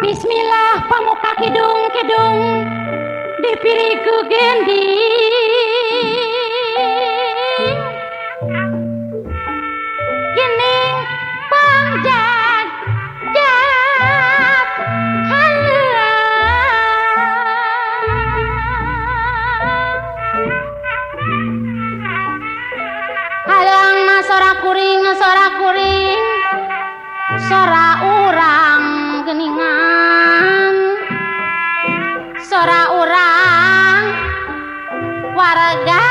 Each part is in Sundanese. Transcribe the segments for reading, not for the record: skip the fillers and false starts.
Bismillah pamuka kidung-kidung dipiriku gending gening pangjat jat halang sora kuring sora urang geningan sora urang warga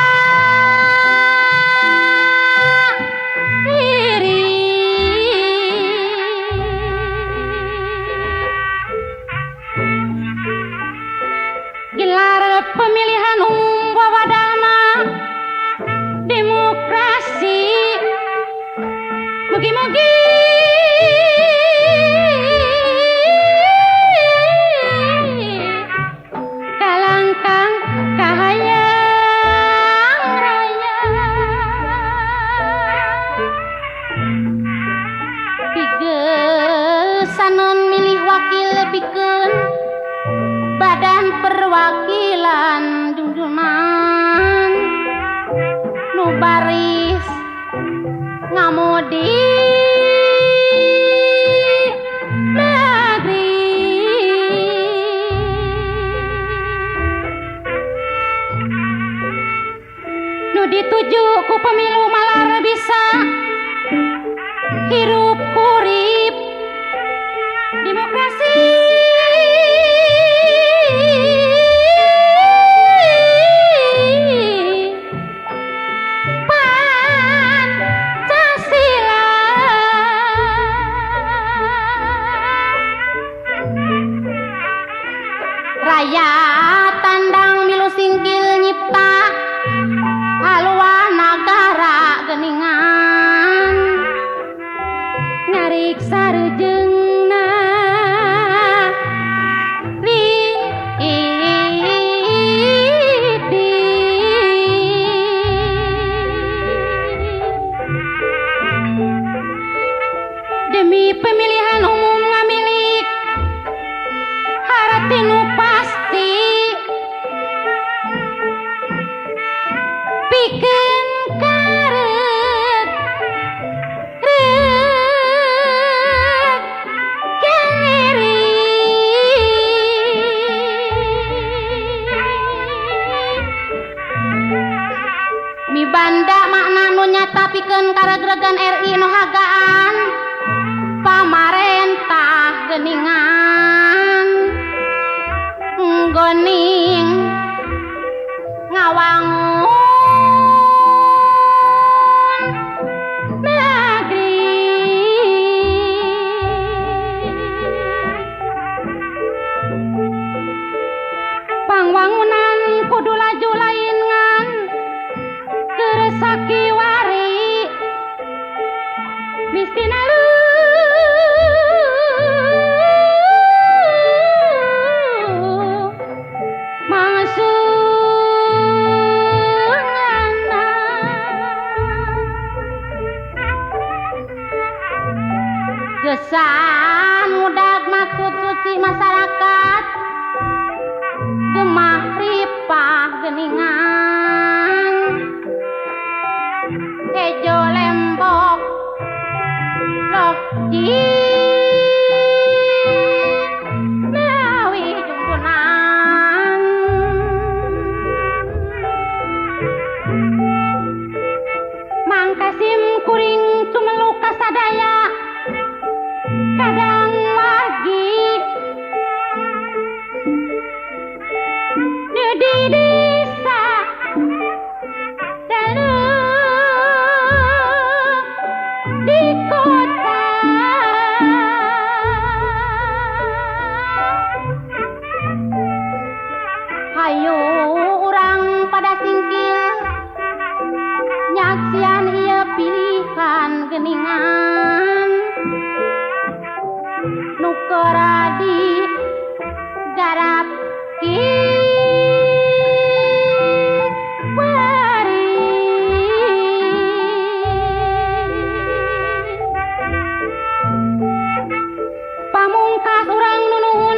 diri gelar pemilihan umum wawadana demokrasi mugi-mugi kalangkang kahayang raya pigesaneun milih wakil pikeun badan perwakilan junjunan nu baris ngamudi negeri nu dituju ku pemilu malar bisa hirup urip demokrasi Pancasila rakyat tandang milu singkil nyipta haluan nagara geningan ngarik sarejeungna demi pemilihan umum ngamilik harati nu pasti pikeun karet rek keri mibanda makna nu nyata pikeun karegregan RI nu hagaan pamarentah geningan nggoning ngawangun negeri pangwangunan kudu laju lain ngan keur sakiwari mistina gesan mudag maksud suci masyarakat gemah ripah geningan hejo lembok lokji nawi jungkunan mangkasim kuring cumeluk kasadaya kadang lagi di desa dalu di kota hayu urang pada singkil nyaksian ieu pilihan geningan nu keur digarap kiwari pamungkas urang nunuhun.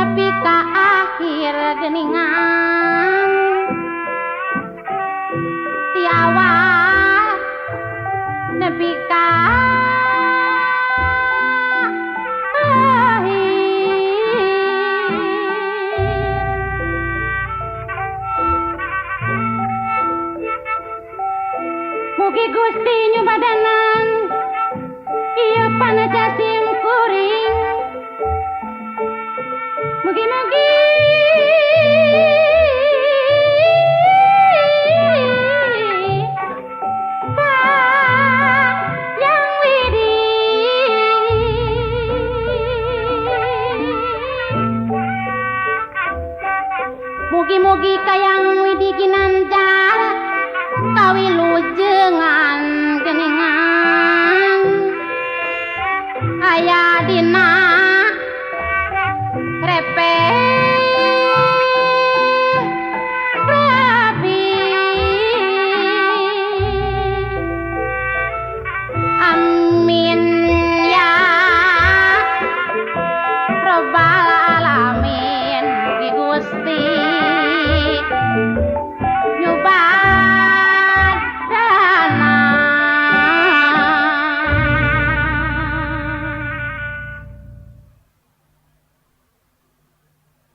Nepi ka akhir geningan ti awal nepi ka akhir. Mugi Gusti nyumadanan ieu panajasim kuring. Mugi-mugi Kayang Widi. Mugi-mugi Kayang Widi ginanjar kawilujengan.